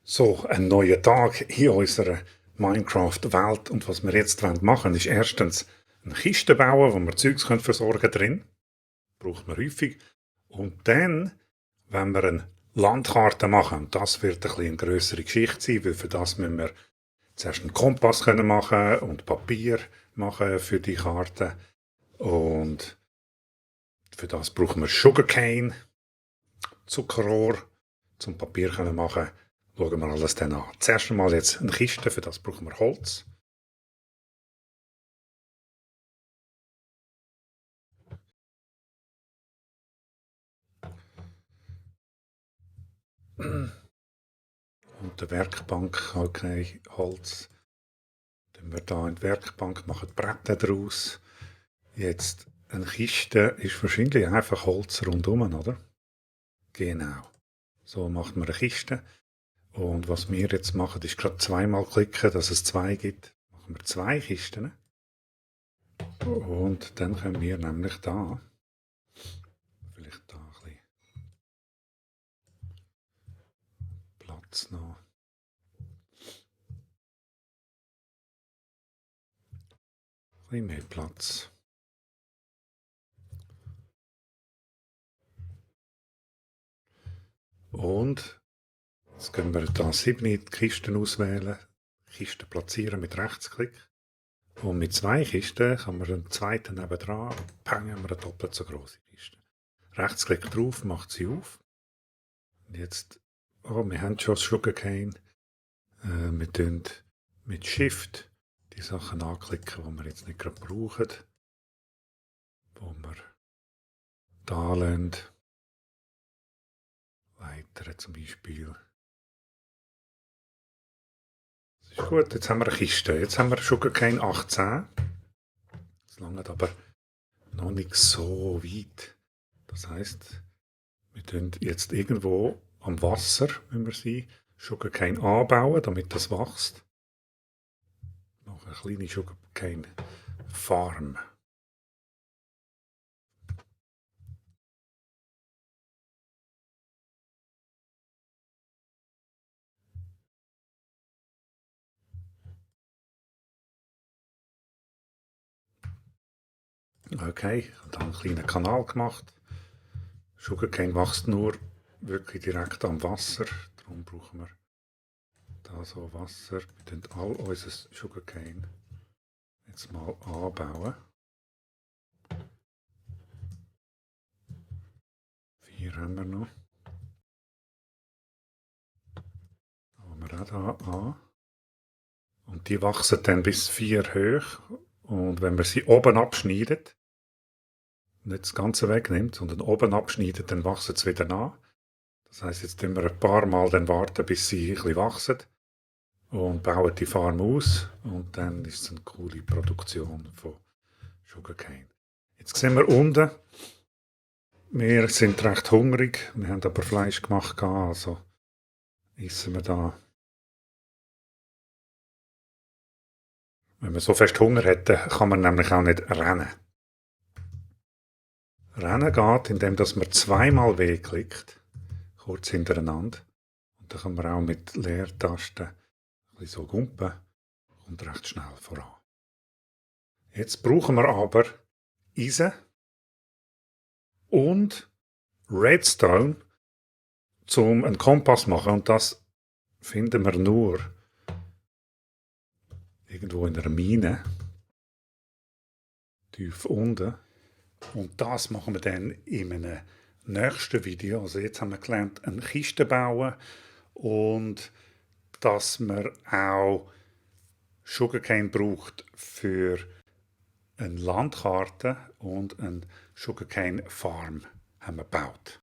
So, ein neuer Tag in unserer Minecraft-Welt. Und was wir jetzt machen wollen, ist erstens eine Kiste bauen, wo wir Zeugs versorgen drin. Braucht man häufig. Und dann, wenn wir eine Landkarte machen, das wird ein bisschen eine grössere Geschichte sein, weil für das müssen wir zuerst einen Kompass können machen und Papier machen für die Karte. Und für das brauchen wir Sugarcane, Zuckerrohr, zum Papier können machen. Schauen wir alles dann an. Zuerst einmal jetzt eine Kiste, für das brauchen wir Holz. Und die Werkbank, okay, Holz. Dann wir da in die Werkbank, machen die Bretter draus. Jetzt, eine Kiste ist wahrscheinlich einfach Holz rundum, oder? Genau. So macht man eine Kiste. Und was wir jetzt machen, ist gerade zweimal klicken, dass es zwei gibt. Machen wir zwei Kisten. Und dann können wir nämlich da, vielleicht da ein bisschen Platz noch. Ein bisschen mehr Platz. Und jetzt können wir da 7 die Kisten auswählen, Kisten platzieren mit Rechtsklick. Und mit zwei Kisten kann man einen zweiten nebendran, pang, haben wir eine doppelt so große Kiste. Rechtsklick drauf, macht sie auf. Und jetzt, wir haben schon das Sugarcane. Wir tun mit Shift die Sachen anklicken, die wir jetzt nicht gerade brauchen. Wo wir da lassen. Weiter zum Beispiel. Das ist gut, jetzt haben wir eine Kiste. Jetzt haben wir Sugarcane 18. Das langt aber noch nicht so weit. Das heisst, wir tun jetzt irgendwo am Wasser, wenn wir sie Sugarcane anbauen, damit das wächst. Noch eine kleine Sugarcane Farm. Okay, und dann einen kleinen Kanal gemacht. Sugarcane wächst nur wirklich direkt am Wasser. Darum brauchen wir da so Wasser. Wir tun all unser Sugarcane jetzt mal anbauen. 4 haben wir noch. Bauen wir auch da an. Und die wachsen dann bis 4 hoch. Und wenn man sie oben abschneidet, nicht das Ganze wegnimmt, sondern oben abschneidet, dann wachsen sie wieder an. Das heisst, jetzt müssen wir ein paar Mal dann warten, bis sie ein bisschen wachsen. Und bauen die Farm aus. Und dann ist es eine coole Produktion von Sugarcane. Jetzt sehen wir unten, wir sind recht hungrig. Wir haben aber Fleisch gemacht, also essen wir da. Wenn man so fest Hunger hat, kann man nämlich auch nicht rennen. Rennen geht, indem man zweimal W klickt, kurz hintereinander. Und dann kann man auch mit Leertasten ein bisschen so gumpen und recht schnell voran. Jetzt brauchen wir aber Eisen und Redstone, um einen Kompass zu machen. Und das finden wir nur irgendwo in einer Mine, tief unten. Und das machen wir dann in einem nächsten Video. Also jetzt haben wir gelernt, eine Kiste bauen und dass man auch Sugarcane braucht für eine Landkarte und eine Sugarcane Farm haben wir gebaut.